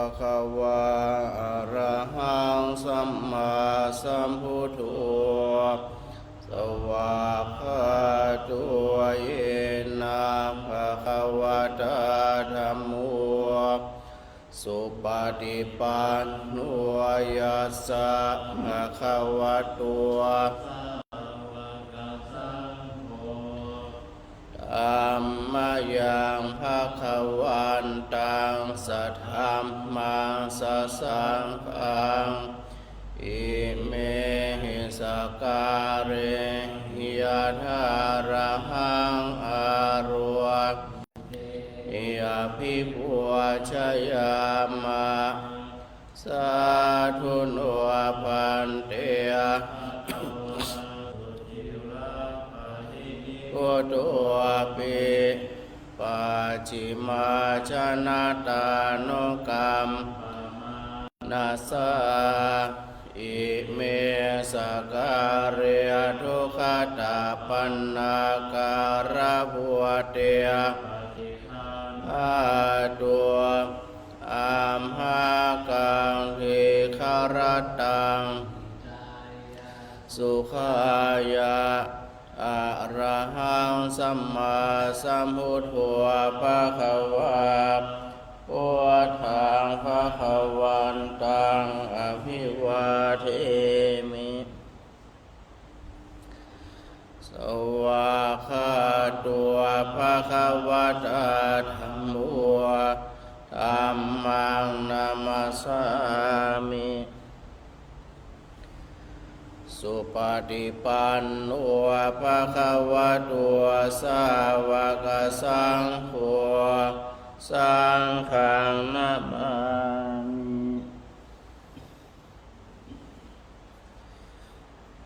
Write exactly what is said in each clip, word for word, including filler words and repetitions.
Bhagavā arahaṃ sammāsambuddho, svākkhāto yena bhagavatā dhammo, supaṭipanno yassa bhagavato sāvakasaṅgho, tammayaṃ bhagavantaṃ sadhammaṃ sasaṅghaṃ, imehi sakkārehi yathārahaṃ āro abhipūjayāma. Sādhu no bhante, bhagavā sucirapaṭinibbutopi, pacchimājanatānukampa manasā, ime sakkāre duggatapaṇṇākārabhūte, paṭiggaṇhātu amhākaṃ dīgharattaṃ sukhāya. Arahaṃ sammāsambuddho bhagavā, buddhaṃ bhagavantaṃ abhivādemi. Svākkhāto bhagavatā dhammo, dhammaṃ namassāmi. Supaṭipanno bhagavato sāvakasaṅgho, saṅghaṃ namāmi.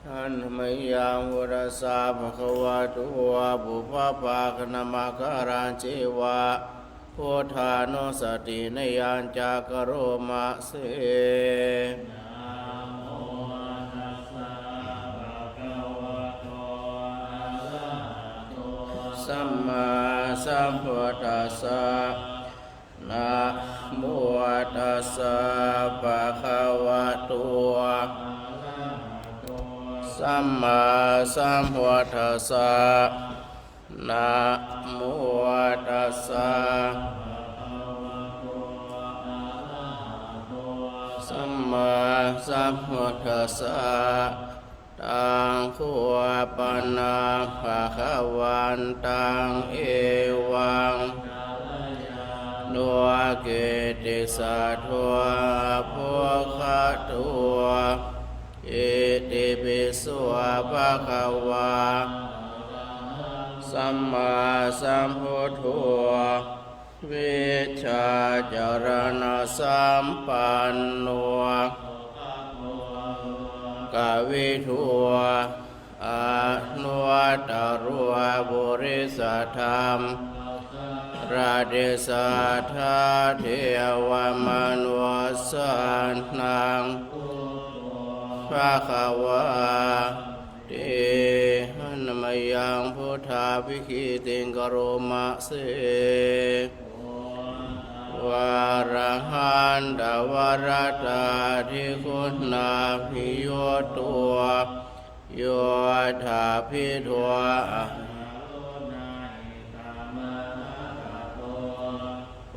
Handa mayaṃ buddhassa bhagavato pubbabhāganamakārañceva, buddhānussatinayañca karoma se. Namo tassa bhagavato arahato sammāsambuddhassa. Namo tassa bhagavato arahato sammāsambuddhassa. Namo tassa bhagavato arahato sammāsambuddhassa. Taṃ kho pana bhagavantaṃ evaṃ kalyāṇo kittisaddo abbhuggato. Itipi so bhagavā arahaṃ sammāsambuddho vijjācaraṇasampanno lokavidū anuttaro purisadammasārathi satthā devamanussānaṃ buddho bhagavā ti. Handa mayaṃ buddhābhigītiṃ karoma se. Arahantaṃ varatādiguṇābhiyutto yoṭṭhabbidho aññāro nahi tamahakkato.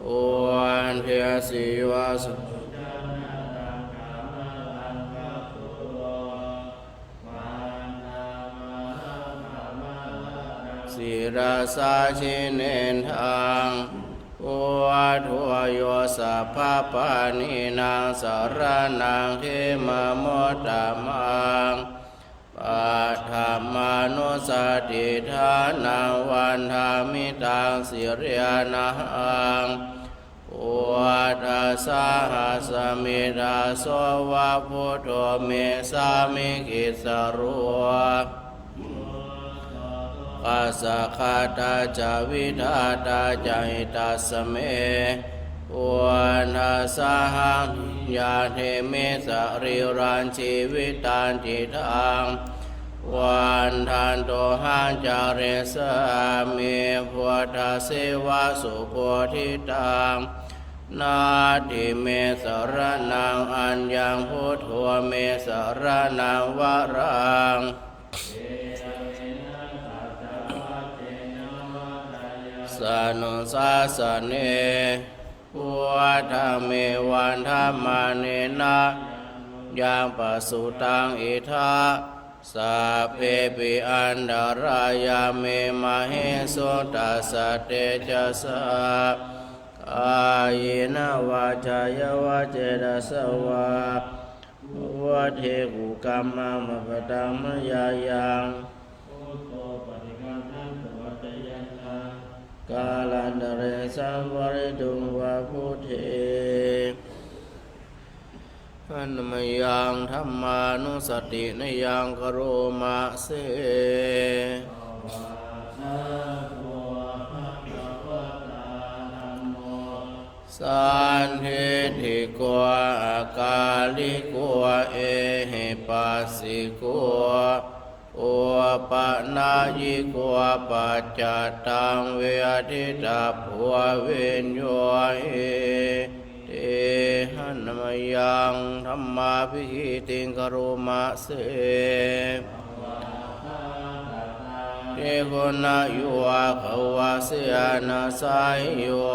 Uddesi va sirajjhajanaṃ kaṇhatthaṃ kamalaṃ gaganatalas sirasā jinendaṃ. Buddho yo sabbapāṇīnaṃ saraṇaṃ khemamuttamaṃ. Paṭhamānussatiṭṭhānaṃ vandāmi taṃ sirenahaṃ. Buddhassāhasmi dāso va buddho me sāmikissaro. Dukkassa ghātā ca vidhātā ca hitassa me. Buddhassāhaṃ niyyādemi sarīrañjīvitañci daṃ. Vandantohaṃ carissāmi buddhasseva subodhitaṃ. Natthi me saraṇaṃ aññaṃ, buddho me saraṇaṃ varaṃ. Saṇusāsane, buddhaṃ me vandamānena yaṃ pasutaṃ idha, sabbepi antarāyā me māhesuṃ tassa tejasā. Kāyena vācāya va cetasā vā, buddhe kukammaṃ pakataṃ mayā yaṃ, kālantare saṃvarituṃ va buddhe. Handa mayaṃ dhammānussatinayaṃ karoma se. Sandiṭṭhiko akāliko ehipassiko opanayiko paccattaṃ veditabbo viññūhīti. Handa mayaṃ dhammābhigītiṃ karoma se. Bhikkhunayogaavasena seyyo,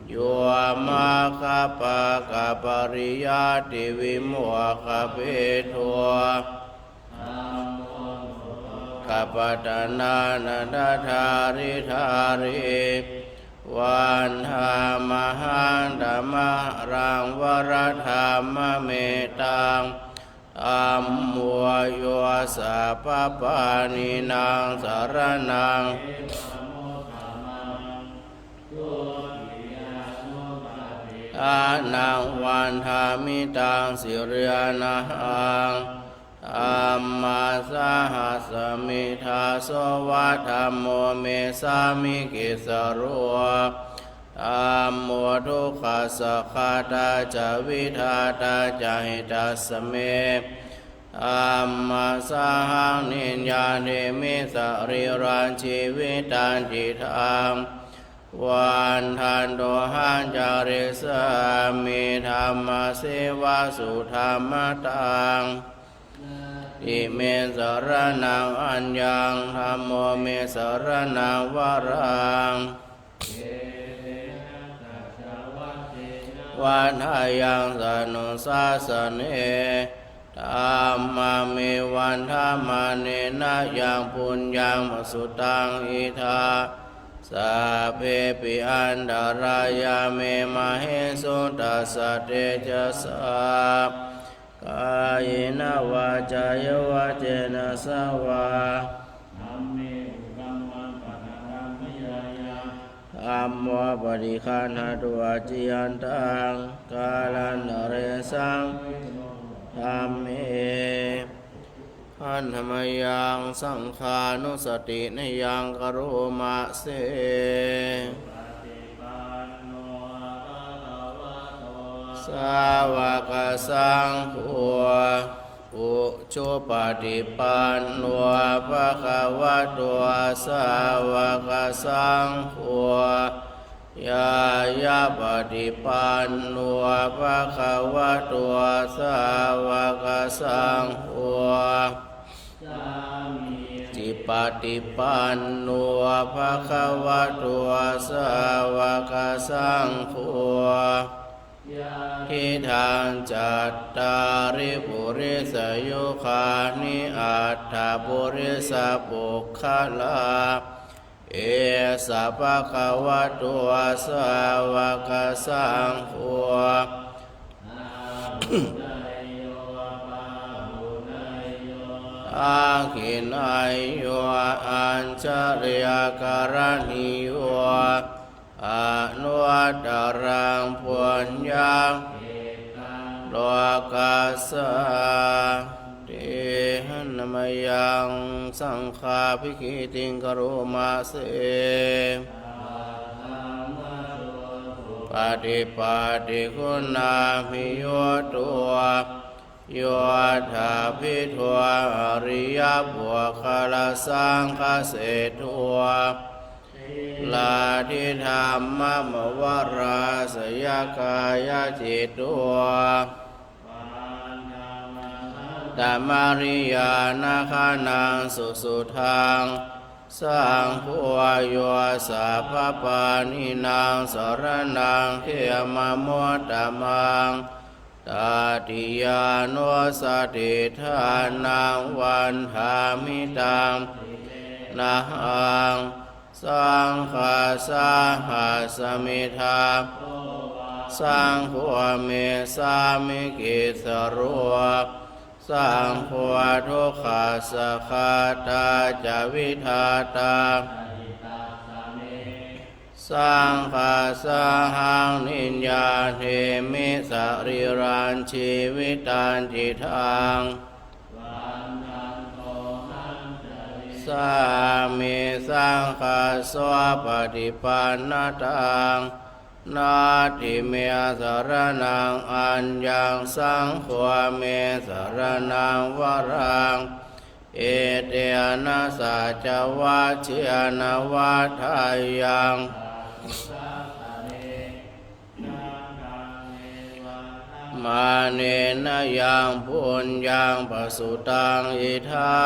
yo maggapākapariyattivimokkhabhedo, dhammo lokuttarasaṅgāyaṃ, vandāmahaṃ tamaharaṃ varadhammametaṃ. Dhammo yo sabbapāṇīnaṃ saraṇaṃ, anaṃ vandāmi taṃ sirīnahaṃ. Dhammassāhasmi dāso va, dhammo me sāmikissaro. Dhammo dukkhassa ghātā ca vidhātā ca hitassa me. Dhammassāhaṃ niyyādemi sarīrañjīvitañcidaṃ. Vandantohaṃ carissāmi dhammasseva sudhammataṃ. Natthi me saraṇaṃ aññaṃ, dhammo me saraṇaṃ varaṃ. Etena saccavajjena vaḍḍheyyaṃ saṇusāsane. Dhammaṃ me vandamānena yaṃ puññaṃ pasutaṃ idha, sabbepi antarāyā me māhesuṃ tassa tejasā. Kāyena vācāya va cetasā vā, dhammo paṭiggaṇhatu accayantaṃ, kālantare saṃ dhamme. Handa mayaṃ saṅghānussatinayaṃ karoma se. Sāvakasaṅgho, ujupaṭipanno bhagavato sāvakasaṅgho, ñāyapaṭipanno bhagavato sāvakasaṅgho, sāmīcipaṭipanno bhagavato sāvakasaṅgho, yadidaṃ cattāri purisayugāni aṭṭha purisapuggalā, esa bhagavato sāvakasaṅgho, āhuneyyo pāhuneyyo dakkhiṇeyyo añjalikaraṇīyo, anuttaraṃ puññakkhettaṃ lokassāti. Handa mayaṃ saṅghābhigītiṃ karoma se. Paṭipatti guṇābhiyutto, yoṭṭhābbidho ariyapuggalasaṅghaseṭṭho, lādhi dhammamavarāsayakāyacitto tamariyāna gaṇaṃ susuddhaṃ saṅgho yo sabbapāṇīnaṃ saraṇaṃ khemamuttamaṃ. Tatiyānussatiṭṭhānaṃ vandāmi taṃ nahaṃ saṅghassāhasmi dha saṅgho me sāmikissaro saṅgho dukkhassa ghātā ca vidhātā saṅghassāhaṃ niyyādemi sarīrañjīvitañcidaṃ sāmi saṅghassopaṭipannataṃ natthi me saraṇaṃ aññaṃ saṅgho me saraṇaṃ varaṃ etena saccavajjena vaḍḍheyyaṃ mānena yaṃ puññaṃ pasutaṃ idha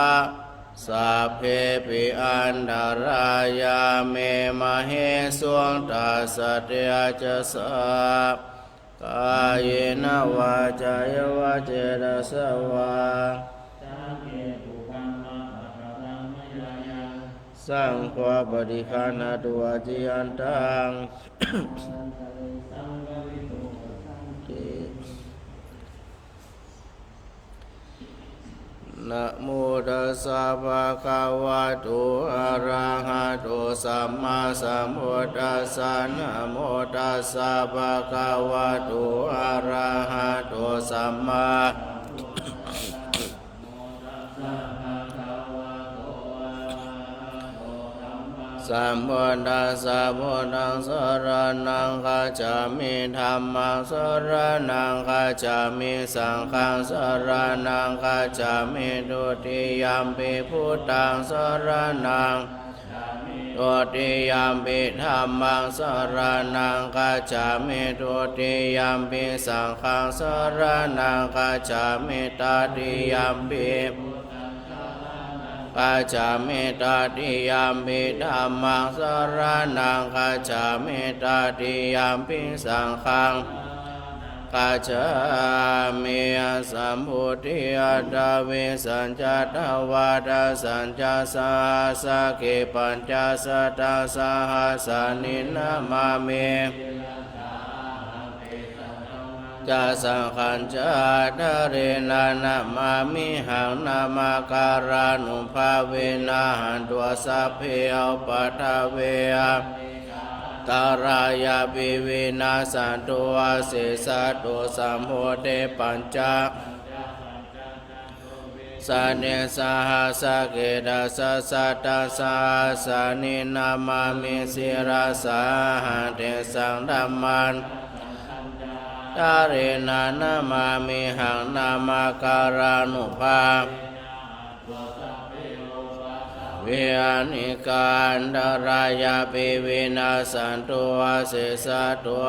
sabbepi antarāyā me māhesuṃ tassa tejasā kāyena vācāya va cetasā vā saṅgho paṭiggaṇhatu accayantaṃ namo tassa bhagavato arahato sammāsambuddhassa namo tassa bhagavato arahato sammā sambuddhassa buddhaṃ saraṇaṃ gacchāmi dhammaṃ saraṇaṃ gacchāmi saṅghaṃ saraṇaṃ gacchāmi dutiyampi buddhaṃ saraṇaṃ dutiyampi dhammaṃ saraṇaṃ gacchāmi dutiyampi saṅghaṃ saraṇaṃ gacchāmi tatiyampi gacchāmi tatiyampi dhammaṃ saraṇaṃ gacchāmi tatiyampi saṅghaṃ gacchāmi. Sambuddhe aṭṭhavīsañca dvādasañca sahassake pañcasatasahassāni namāmi ca saṅghañca ādarena namāmihaṃ namakārānubhāvena hantvā sabbe upaddave antarāyāpi vinassantu asesato. Sambuddhe pañca satesahassake dasasatasahassāni namāmi sirasā ahaṃ tesaṃ dhammaṃ ādarena namāmihaṃ namakārānubhāvena hantvā sabbe upaddave anekā antarāyāpi vinassantu asesato.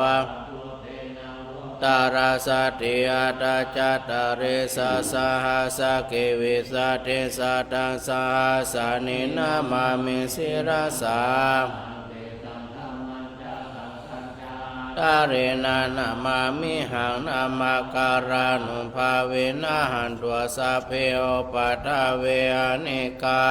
Uttarasaṭṭhe aṭṭhacattāḷīsasahassake vīsatisatasahassāni namāmi sirasā ādarena namāmihaṃ namakārānubhāvena hantvā sabbe upaddave anekā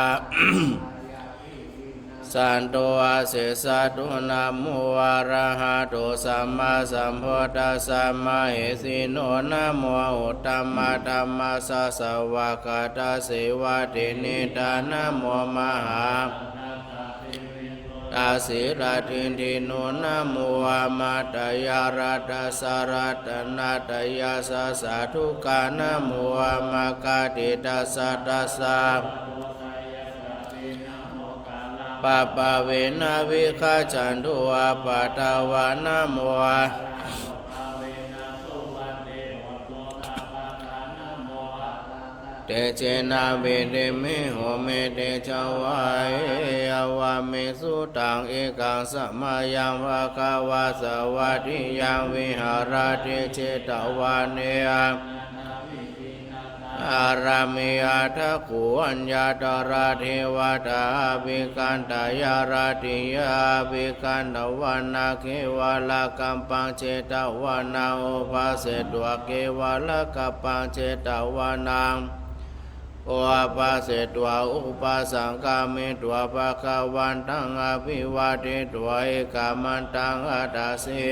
santu asesato. Namo arahato sammāsambuddhassa mahesino, namo uttamadhammassa svākkhātasseva tenidha, namo mahā sīladiṭṭhino, namo āmatayaratassa ratanattayassa sādhukaṃ, namo āmakaṭṭhitassa tassa pabbāvena vigacchantu upaddavā, namo tejena vidhimhi homi tejavā. Evaṃ me sutaṃ. Ekaṃ samayaṃ bhagavā sāvatthiyaṃ viharati jetavane arāme. Atha kho aññatra devatā abhikkantā. Yā daddiyā abhikkantavāna kevalakappaṃ jetavanaṃ upasetvā, kevalakappaṃ jetavanaṃ upasetvā, upasaṅkamitvā bhagavantaṃ abhivādetvā ekamantaṃ aṭṭhāsi.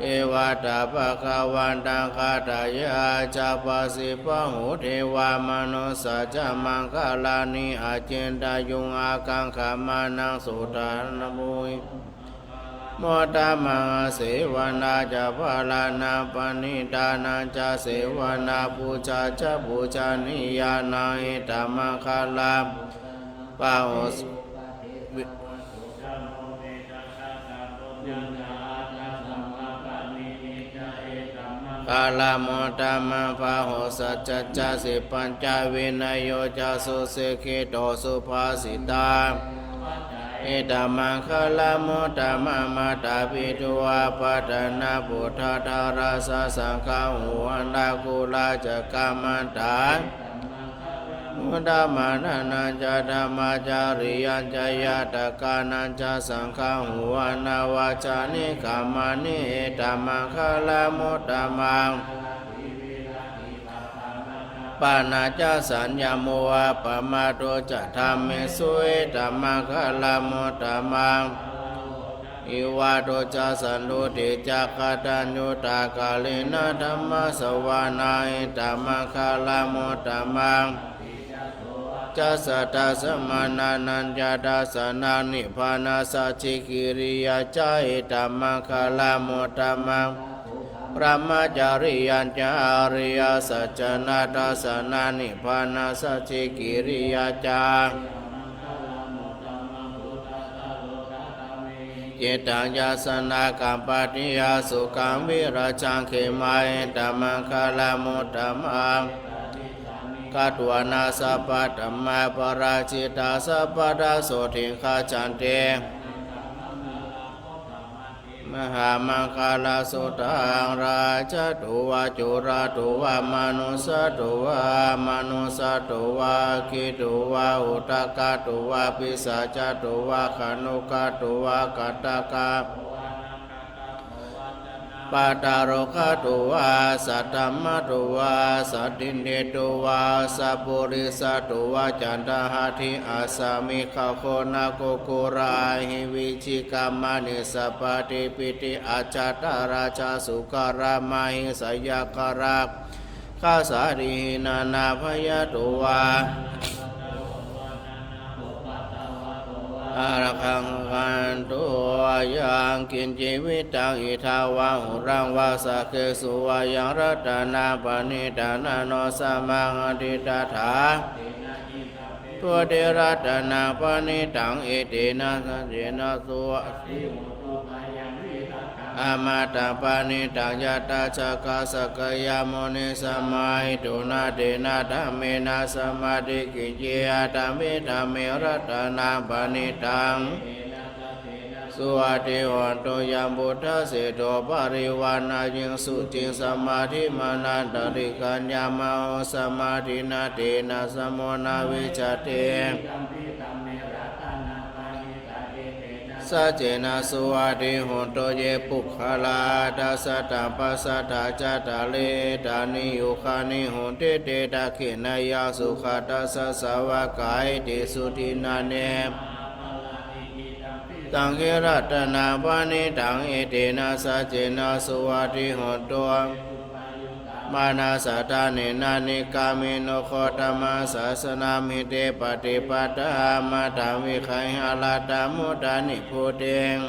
Devatā bhagavantaṃ gathāya ācappassī: Bahū devā manussā ca maṅgalāni acintayuṃ, ākaṅkhamānā sotthānaṃ brūhi mamaṃ uttamaṃ. Asevanā ca bālānaṃ, paṇḍitānañca sevanā, pūjā ca pūjanīyānaṃ, etammaṅgalamuttamaṃ. Bahū maṅgalamuttamaṃ. Bahū saccā ca sippañca vinayo ca susikkhito subhāsitā, etammaṅgalamuttamaṃ. Mātāpitu upaṭṭhānaṃ puttadārassa saṅgaho, anākulā ca kammantā, uttamaṃ. Dānañca dhammacariyā ca ñātakānañca saṅgaho, anavajjāni kammāni, etammaṅgalamuttamaṃ. Ālādhi viratī pāpā majjapānā ca saññamo, appamādo ca dhammesu, etammaṅgalamuttamaṃ. Gāravo ca nivāto ca santuṭṭhī ca kataññutā kālena dhammassavanaṃ, etammaṅgalamuttamaṃ. Saccaṃ sopācassa samaṇānañca dassanaṃ nibbānasacchikiriyā ca, etammaṅgalamuttamaṃ. Brahmacariyañca ariyasaccāna dassanaṃ nibbānasacchikiriyā ca, cittaṃ yassa na kampati asukhaṃ virajaṃ khemaṃ, etammaṅgalamuttamaṃ. Katvāna sabbatthamaparājitā sabbattha sotthiṃ gacchanti. Mahāmaṅgalasuttaṃ. Rājato vā corato vā manussato vā amanussato vā aggito vā udakato vā pisācato vā khāṇukato vā kaṭṭhakato vā nakkhattato vā janapadarogato vā asaddhammato vā asattindito vā asappurisato vā caṇḍahatthi assamigagoṇakukkuraahivicchikamaṇisappadī piṭṭhi acchatarājā sūkarā mahesā yakkharakkhasādīhi nānābhayato vā rakkhantu. Yaṃ kiñci vittaṃ idha vā huraṃ vā saggesu vā yaṃ ratanaṃ paṇītaṃ na no samaṃ atthi tathā buddhe ratanaṃ paṇītaṃ, etena saccena suvatthi hotu. Khayaṃ virattaṃ amataṃ paṇītaṃ yadajjhagā sakyamunī samāhito, na tena dhammena samatthi kiñci, idampi dhamme ratanaṃ paṇītaṃ, suvatthi hotu. Yambuddhaseṭṭho parivaṇṇayī suciṃ samādhimānantarikaññamāhu samādhinā, tena samo na vijjati, saccena suvatthi hotu. Ye puggalā aṭṭha sataṃ pasatthā cattāri etāni yugāni honti, te dakkhiṇeyyā sugatassa sāvakā, etesu dinnāni saṅghe ratanaṃ paṇītaṃ, etena saccena suvatthi hotu. Mānasā dānena nikkāmino gotamasāsanamhi, te pattipattā amataṃ vigayha laddhā mudhā nibbutiṃ,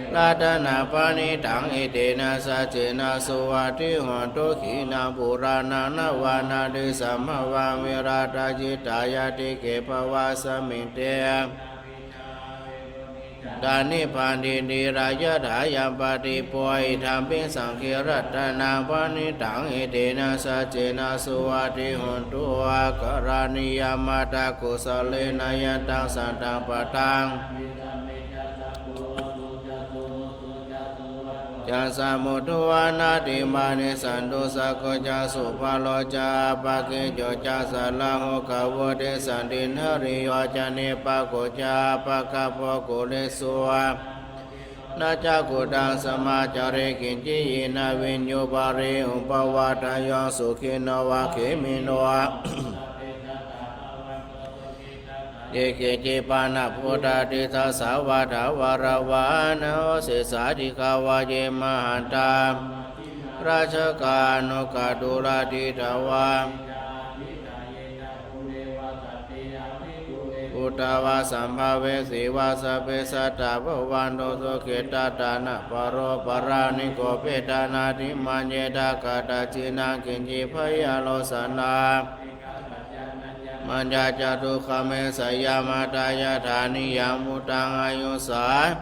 ratanaṃ paṇītaṃ, etena saccena suvatthi hotu. Khīṇaṃ purāṇaṃ navaṃ natthi sambhavaṃ, virattacittāyatike bhavasmiṃ, te Dāni paṇḍitirāyadhāyaṃ padīpo idampi saṅghe ratanaṃ paṇītaṃ etena saccena suvatthi hotu. Karaṇīyam atthakusalena yan taṃ santaṃ padaṃ ca samuddo anatimānī, santussako ca subharo ca appakicco ca sallahukavutti, santindriyo ca nipako ca appagabbho kulesu. Na ca khuddaṃ samācare kiñci yena viññū pare upavadeyyuṃ. Sukhino vā khemino vā ye keci pāṇabhūtatthi, tasā vā thāvarā vā anavasesā, dīghā vā ye mahantā rājagā aṇukathūlā, diṭṭhā vā bhūtā vā sambhavesī vā, sabbe sattā bhavantu sukhitattā. Na paro paraṃ nikubbetha, nātimaññetha katthaci naṃ kiñci, byārosanā maññā ca dukkhamiccheyya. Mātā yathā niyaṃ puttaṃ āyusā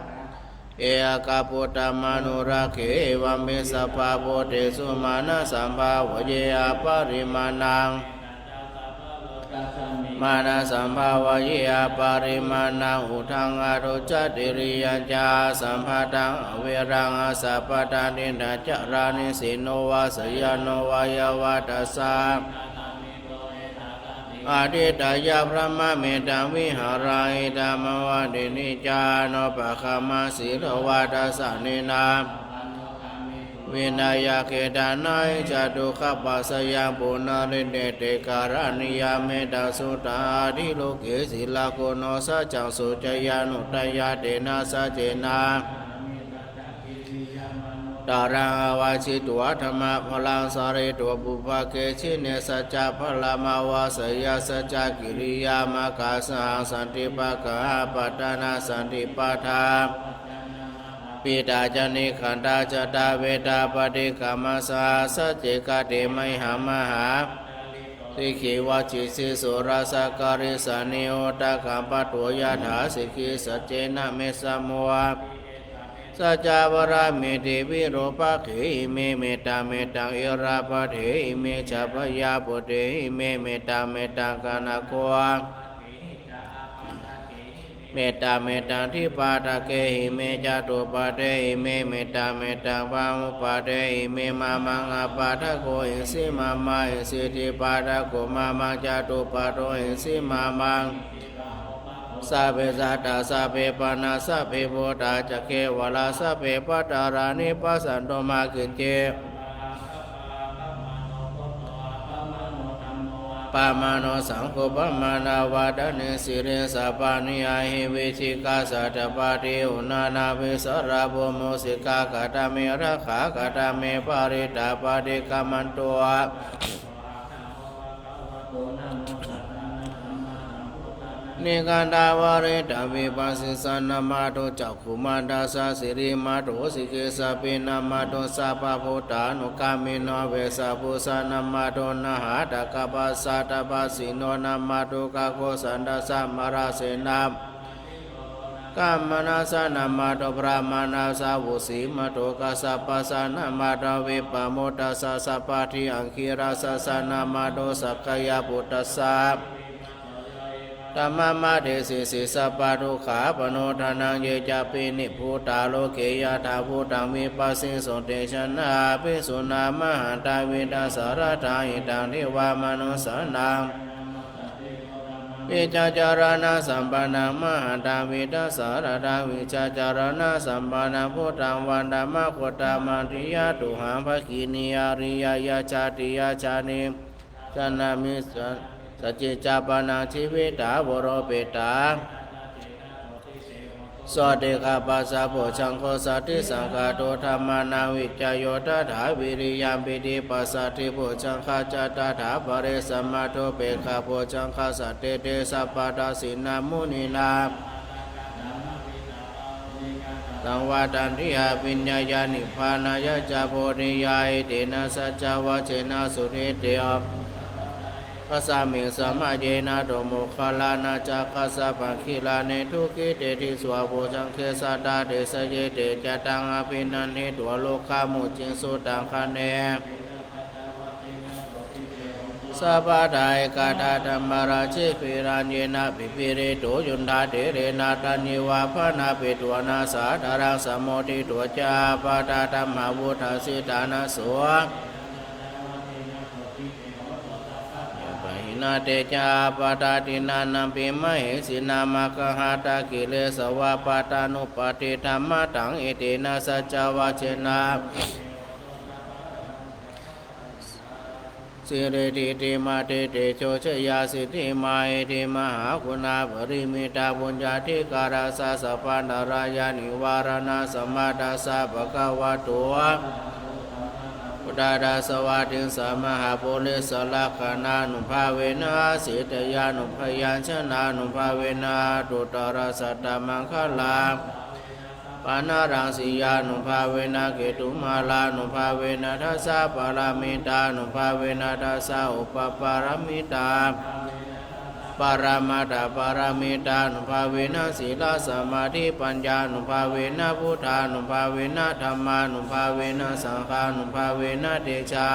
ekaputtam anurakkhe, evampi sabbabhūtesu mānasambhāvaye aparimāṇaṃ. Mānasambhāvaye aparimāṇaṃ. Uddhaṃ adho ca tiriyañca asambādhaṃ averaṃ asapattaṃ. Tiṭṭhañcaraṃ nisinno vā sayāno vā yāvatassa adhiṭṭheyya brahmametaṃ vihāraṃ idhamāhu. Ādinnī ca anupagamma sīlavā dassanena vineyya gedhaṃ. Na hi jātu gabbhaseyyaṃ punaretīti karaṇīyā, mettasuttaṃ adhiloke sīlaguṇo saccaṃ soceyyanuddayā, tena saccena taraṃ āvajjitvā dhammabalaṃ sārītupubbaṅke jine saccabalaṃ āvajjeyya saccakiriyamakkhasahaṃ. Santi pakkhā apattanā santi pādā appattā ca nikkhattā ca dāvettā paṭikkama saha sacce. Kate mayhaṃ mahāpadālī sikkhī vajjī sīsū rājā karīsānī udakaṃ patto yathā sikhī saccena me samo. Saccavajjāmīti virūpakkhe ime mettaṃ mettaṃ irāpadhe ime ca bhayāpute ime mettaṃ mettaṃ kaṇṭakho mettaṃ mettaṃ dvipādake ime catuppade ime mettaṃ mettaṃ bahupade ime mamaṃ apādako esi mama esi dvipādako mamaṃ catuppado esi mamaṃ. Sabbe sattā sabbe pāṇā sabbe bhūtā ca kevalā sabbe bhadrāni passantu mā kiñci pamāṇo saṅkuppamānā vandane sīlissa pāṇinā hi vicchikā satapadī uṇṇānābhī sarabū mūsikā. Katā me rakkhā katā me parittā paṭikkamantu nikkhandhā varitaṃ vipassissa. Namatthu cakkhumantassa sirīmato sīkhissapi namatthu sabbabhūtānukampino vessabhussa namatthu nhātakapassa tapassino namatthu kakkhasantassa mārasenā kammassa namatthu brāhmaṇassa vusīmato kassapassa namatthu vippamuttassa sabbadhi aṅgīrasassa namatthu sakyaputtassa. Dhammamādesesi sabbadukkhapaṇodanaṃ ye cāpi nibbutā loke yathābhūtaṃ vipassisoti jinābhisuddhā mahatā vītasāradā hitaṃ devamanussānaṃ vijjācaraṇasampannaṃ mahatā vītasāradā vijjācaraṇasampannaṃ buddhaṃ vandāma gautama tiyathuhaṃ bhagini ariyāya jātiyā jāni janami sacchicca pāṇaṃ jīvitā voropetā sotthiṃ gabbhassa bojjhaṅgo satisaṅkhāto dhammānaṃ vicayo tathā viriyampīti passaddhi bojjhaṅgā ca tathāpare samādhupekkhabojjhaṅgā sattete sabbadassinā muninā saṃvattanti abhiññāya nibbānāya ca bodhiyā. Etena saccavajjena sucitti Tasmiṃ samaye nātho Moggallānañca Kassapaṃ gilāne dukkhite disvā bojjhaṅge satta desayi. Te ca taṃ abhinanditvā rogā mucciṃsu taṅkhaṇe. Sabbattha ekadā dhammarājī gilāne na pipīlito yuttāderena taññeva bhaṇāpetvāna sādaraṃ sammoditvā ca ābādhā tamhā vuṭṭhāsi. Ṭhānaso pahīnā te ca ābādhā tiṇṇannampi mahesinaṃ maggāhatakilesāva pattānuppattidhammataṃ. Etena saccavajjena siriṭṭhitimādiṭṭhitejo jayasiddhi mahiddhi mahāguṇāparimitapuññādhikārassa sabbantarāyanivāraṇasamatthassa bhagavato uddhaddhasattvaṭṭhīsalakkhaṇānubhāvena asītyānubyañjanānubhāvena aṭṭhuttarasatamaṅgala paṇṇaraṃ sīyānubhāvena ketumālānubhāvena dasapāramitānubhāvena dasaupapāramitāparamatthapāramitānubhāvena sīlasamādhipaññānubhāvena buddhānubhāvena dhammānubhāvena saṅghānubhāvena tejā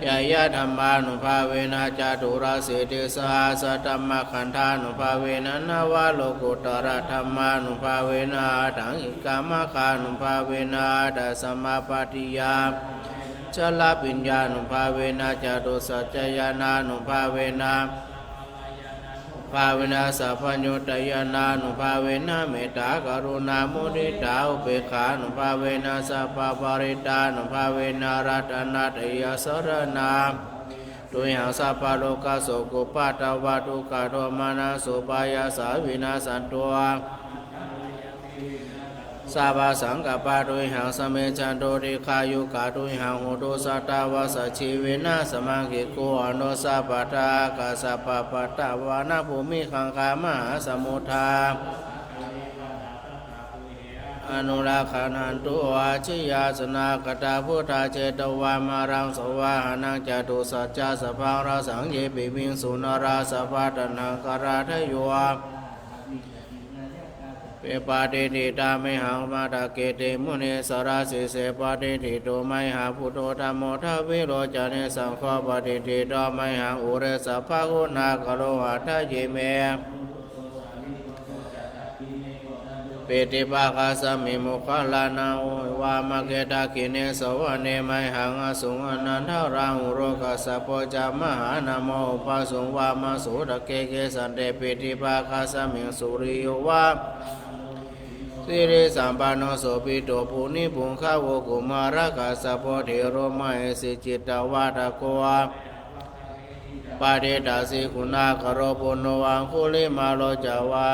ñāyadhammānubhāvena caturāsītisahassadhammakkhandhānubhāvena navalokuttaradhammānubhāvena aṭṭhaṅgikamaggānubhāvena aṭṭhasamāpattiyā chaḷabhiññānubhāvena catusaccañāṇānubhāvena bhāvena sabbaññutañāṇānubhāvena mettākaruṇāmuditāupekkhānubhāvena sabbaparittānubhāvena ratanattayasaraṇaṃ tuyhaṃ sabbarogasokupaddavadukkhadomanassupāyāsā vinassantu sabbasaṅkappā tuyhaṃ samijjhantu dīghāyukā tuyhaṃ hotu satavassajīvena samaṅgiko ano sabbadā ākāsapabbatavanabhūmigaṅgāmahāsamuddā anurakkhantu. Jayāsanākatā buddhā jetvā māraṃ savāhanaṃ catusaccāsabhaṃ rasaṃ ye piviṃsu narāsabhā taṇhaṅkarādayo vippatītā mayhaṃ matthake te munissarā sīse patiṭṭhito mayhaṃ buddho dhammo dvilocane saṅgho patiṭṭhito mayhaṃ ure sabbaguṇākaro hadaye me piṭṭhibhāgasmiṃ moggallānaṃ vāmake dakkhiṇe savane mayhaṃ asuṃ ānandarāhulo kassapo ca mahānāmo ubhāsuṃ vāmasotake. Kesante piṭṭhibhāgasmiṃ suriyo va sirisampanno sobhito munipuṅgavo kumārakassapo thero mahesī cittavādako patiṭṭhāsi guṇākaro puṇṇo aṅgulimālo ca va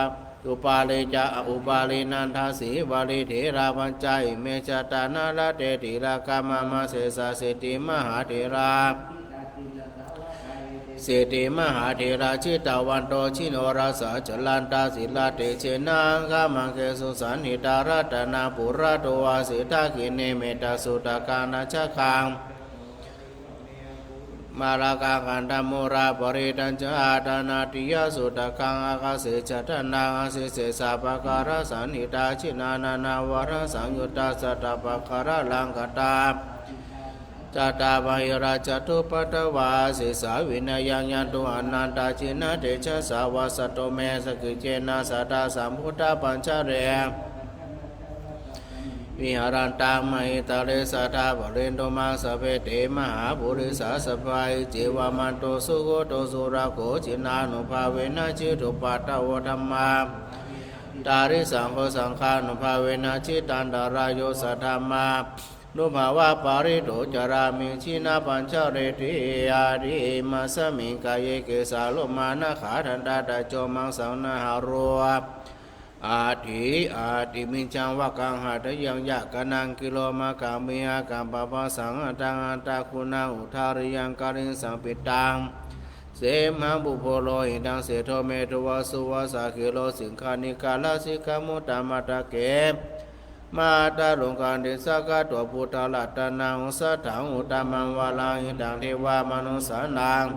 upālī ca upālī nandasīvalī therā pañca ime jātā nalāṭe tilakā mama. Sesāsīti mahātherā sīti mahātherā jitavanto jinorasā jalantā sīlatejena aṅgamaṅgesu saṇṭhitā ratanaṃ purato āsi dakkhiṇe mettasuttakaṃ dhajaggaṃ mārakaṃ khandhamoraparittañca āṭānāṭiyasuttakaṃ ākāse chadanaṃ āsi sesā pākārasaṇṭhitā. Jinā nānāvarasaṃyuttā sattappākāralaṅkatā chattā bāhirajjhattupaddavā āsi sā vinayaṃ yantu anantajinatejasā. Vasato me sakiccena sadā sambuddhapañjare viharantaṃ mahītale sadā pālentu maṃ sabbe te mahāpurisāsabhā. Iccevamanto sugutto surakkho jinānubhāvena jitupaddavo dhammaṭṭhārisaṅgho saṅghānubhāvena jitantarāyo saddhammānubhāvapālito carāmi jinapañjareti. Atthi imasmiṃ kāye kesā lomā nakhā dantā taco maṃsā nahārū atthi. Atthi miccaṃ vakkaṃ hadayaṃ yakanaṃ kilomakaṃ pihakaṃ pabbasaṃ antaṃ antaguṇaṃ udariyaṃ kaliṃsaṃ pittaṃ semhaṃ pubbo lohitaṃ sedo medu vasū vasā gilō siṅghāṇikā lasikamuttamantake Mātā lokaṃ te sakkatvā buddharatanaṃ osathaṃ uttamaṃ varaṃ hitaṃ devamanussānaṃ.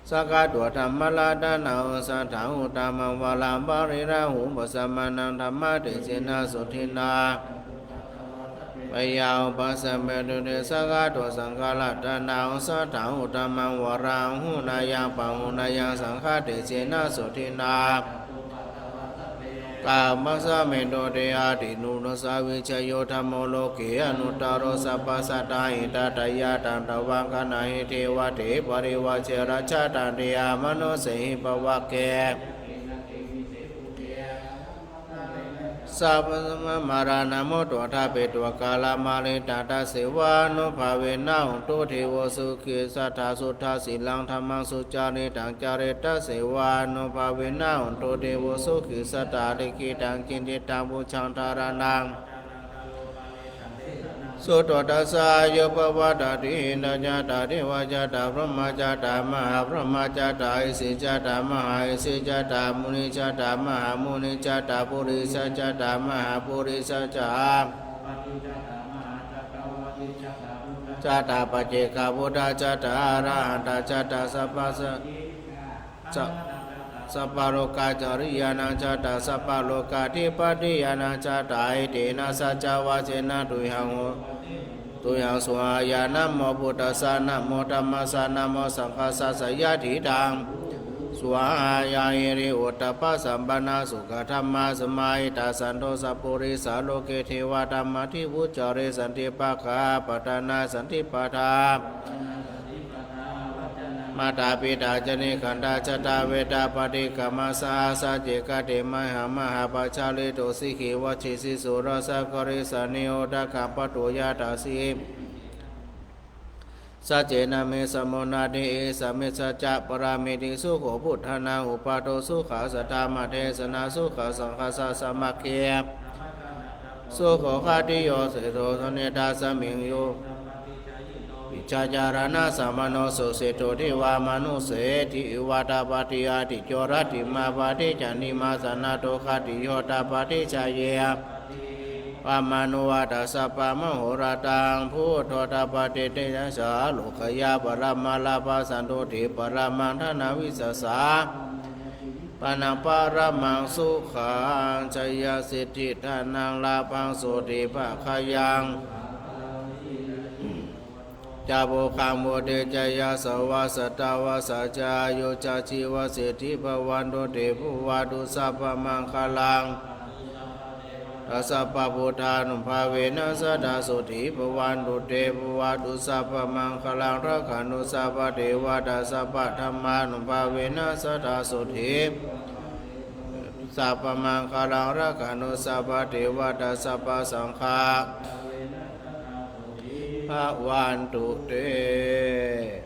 Sakkatvā dhammaratanaṃ osathaṃ uttamaṃ varaṃ pariḷāhūpasamanaṃ dhammatejena sotthinā bhayā vūpasamentu te. Sakkatvā saṅgharatanaṃ osathaṃ uttamaṃ varaṃ āhuneyyaṃ pāhuneyyaṃ saṅghatejena sotthinā kāpasamentu te. Atthi nuvassavijayo dhammo loke anuttaro sabbasattāhitatthāya taṃ tvaṃ gaṇhāhi devate parivajje rājadaṇḍe amanussehi pavagge. Sabbasaṅghaṃ mārā nāmotvā dhāpetvā kālamaritā. Tasseva ānubhāvena hotu devo sukhī sadā. Suddhasīlaṃ dhammaṃ sucaritaṃ careti. Tasseva ānubhāvena hotu devo sukhī sadā. Likkhitaṃ cintitaṃ pūjaṃ dhāraṇaṃ sutvā tassa āyu pavaḍḍhatīti. Indā cattāri devā cattābrahmā cattāmahabrahmā cattā isi cattāmaheshi cattā munī cattāmahamuni cattā purisā cattāmahapurisā ca cattāpaccekabuddhā cattā arahantā cattā sabbasa ca sabbalokacaritānaṃ cattā sabbalokādhipatiyānaṃ cattā etena saccavajjena tuyhaṃ ho tuyhaṃ suṇāya. Namo buddhassa, namo dhammassa, namo saṅghassa. Seyyathīdaṃ: Sahāya hiriyottappasampannā sukkadhammasamāhitā santo sappurisā loke devadhammāti vuccare. Santi pakkhā apattanā santi pādā mātā pitā ca nikkhantā jātaveda paṭikkama. Saha sacce kate mayhaṃ mahappajjalito sikhī vajjasī sūrasaṅgharī sannihho dakkhapatto yathā sikhī. Saccena me samo natthi esā me saccapāramīti. Sukho buddhānaṃ uppādo, sukhā saddhammadesanā, sukhā saṅghassa sāmaggī, sukho ātiyo seṭṭho, sannidhāsmiṃ yo vijjācaraṇasampanno susikkhito devamanusseshiva. Tappati ātiyo rattimābhāti candimā sannaddho, ātiyo tappati cāyeva pāmaṇo va. Taṃ sabbamahorattaṃ buddho tappati tejasā. Lokayā paramā lābhā santuṭṭhī paramaṃ dhanaṃ vissāsaṃ panaṃ paramaṃ sukhaṃ. Jayasiddhi dhanaṃ lābhaṃ sotthi bhāgyaṃ ca bhogaṃ vuḍḍhī ca yasavā satavassā ca āyū ca jīvasiddhī bhavantu te. Bhavatu sabbamaṅgalaṃ sabbabuddhānubhāvena sadā sotthī bhavantu te. Bhavatu sabbamaṅgalaṃ rakkhantu sabbadevatā sabbadhammānubhāvena sadā sotthī sabbamaṅgalaṃ rakkhantu sabbadevatā sabbasaṅghā bhavantu te.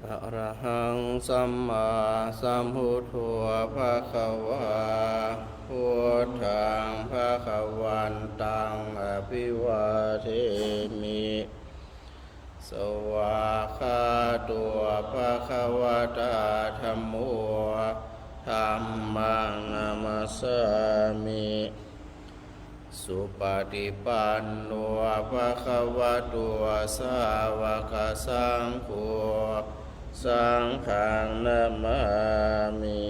Arahaṃ sammāsambuddho bhagavā, buddhaṃ bhagavantaṃ abhivādemi. Svākkhāto bhagavatā dhammo, dhammaṃ namassāmi. Supaṭipanno bhagavato sāvakasaṅgho, saṅghaṃ namāmi.